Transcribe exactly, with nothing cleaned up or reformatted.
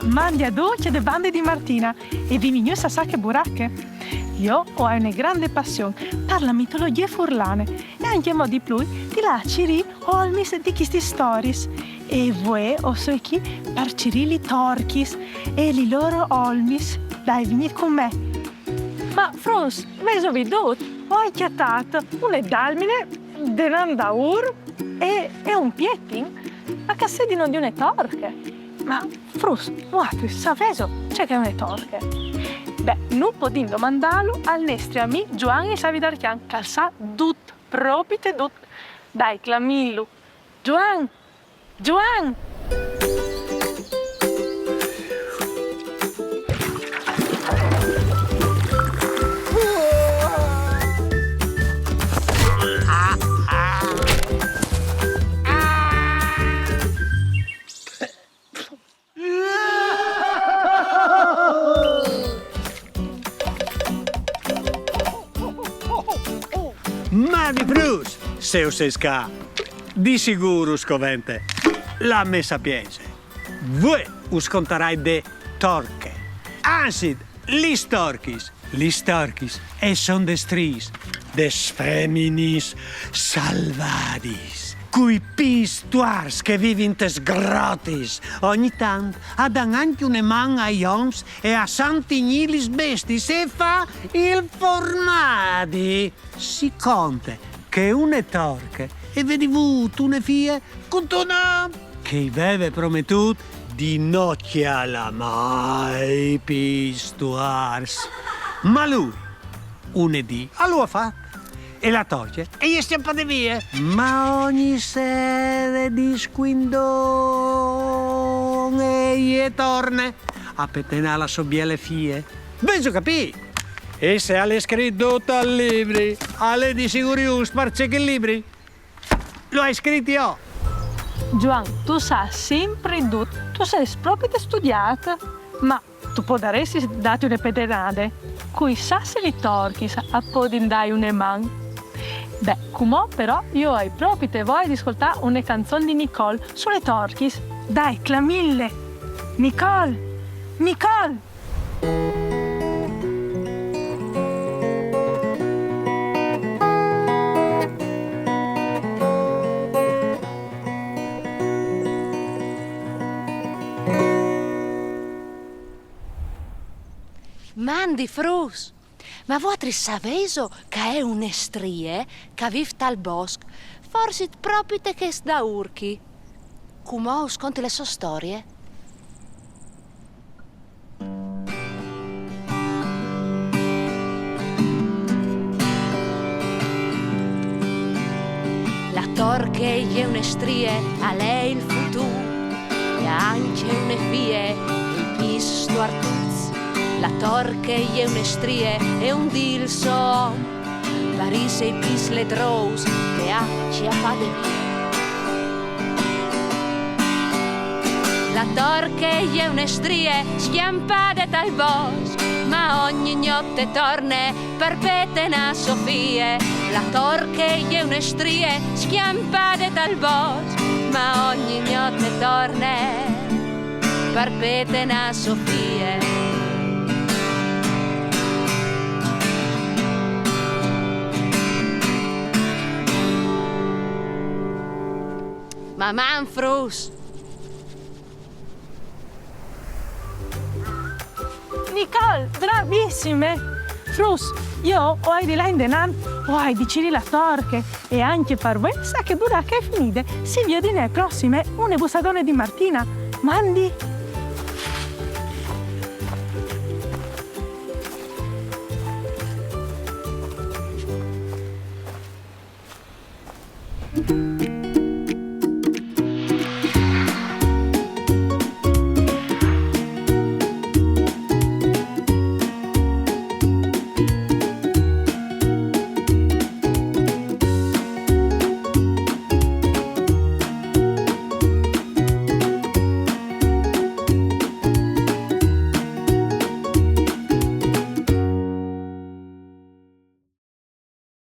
Mandi a ducj de bande di Martina e benvignûts a Sache Burache. Jo o ai une grande passion par la mitologjie furlane e ancjemò di plui di lâ a cirî olmis di chestis storiis. E vuê o soi chi par cirî lis torchis e lis lôr olmis. Dai, vignît cun me. Ma fruts, vêso viodût? O ai cjatât une dalmine denant daûr e, e un pietin a cjassedino di une torche. Ma fruts, vuatris savêso ce che e je une torche? Beh, nô o podìn domandâlu al nestri amì Zuan il Savi d'Arcjan, che al sa dut, propite dut. Dai, clamìnlu. Zuan! Zuan! Mandi fruts, se o sês ca, di sigûr us covente la mê sapience. Vuê us contarai de torche. Anzit, lis torchis. Lis torchis a son des striis, des feminis salvadis, cui pîts tuars che a vivin tes grotis. Ogni tant a dan ancje une man ai oms e a santignî lis bestiis e fâ il formadi. Si conte che une torche e veve vût une fie cuntun om che i veve prometût di no cjalâ mai pîts tuars. Ma lui, une dì, al à fat. E la torche e je scjampade vie. Ma ogni sere di scuindon e je torne a petenâ la sô biele fie. Vêso capît? E se al è scrit dut tal libri, al è di sigûr just, parcè che il libri lu ai scrit jo. Zuan, tu sâs simpri dut, tu sês propite studiât, ma tu podaressis dâti une petenade. Cui sa se lis torchis a podin dâi une man. Beh, cumò però jo o ai propite voie di scoltâ une canzon di Nicole su lis torchis. Dai, clamìnle! Nicole! Nicole! Mandi fruts! Ma vuatris savêso che e je une strie che a vîf tal bosc, forsit propite chest daûr chi? Cumò us conti la sô storie. La torche e je une strie, al è il futûr. E ancje une fie, i pîts stuartuts. La torche e je une strie e un dì il so om parìs ai pîts ledrôs che a à cjapade vie. La torche e je une strie scjampade tal bosc, ma ogni gnot e torne par petenâ sô fie. La torche e je une strie scjampade tal bosc, ma ogni gnot e torne par petenâ sô fie. Maman, fruts! Nicole, bravissime! Fruts, jo o ai di lâ indenant, o ai di cirî la torche, e ancje par vuê Sache Burache e je finide. Si viodìn ae prossime, une bussadone di Martina. Mandi!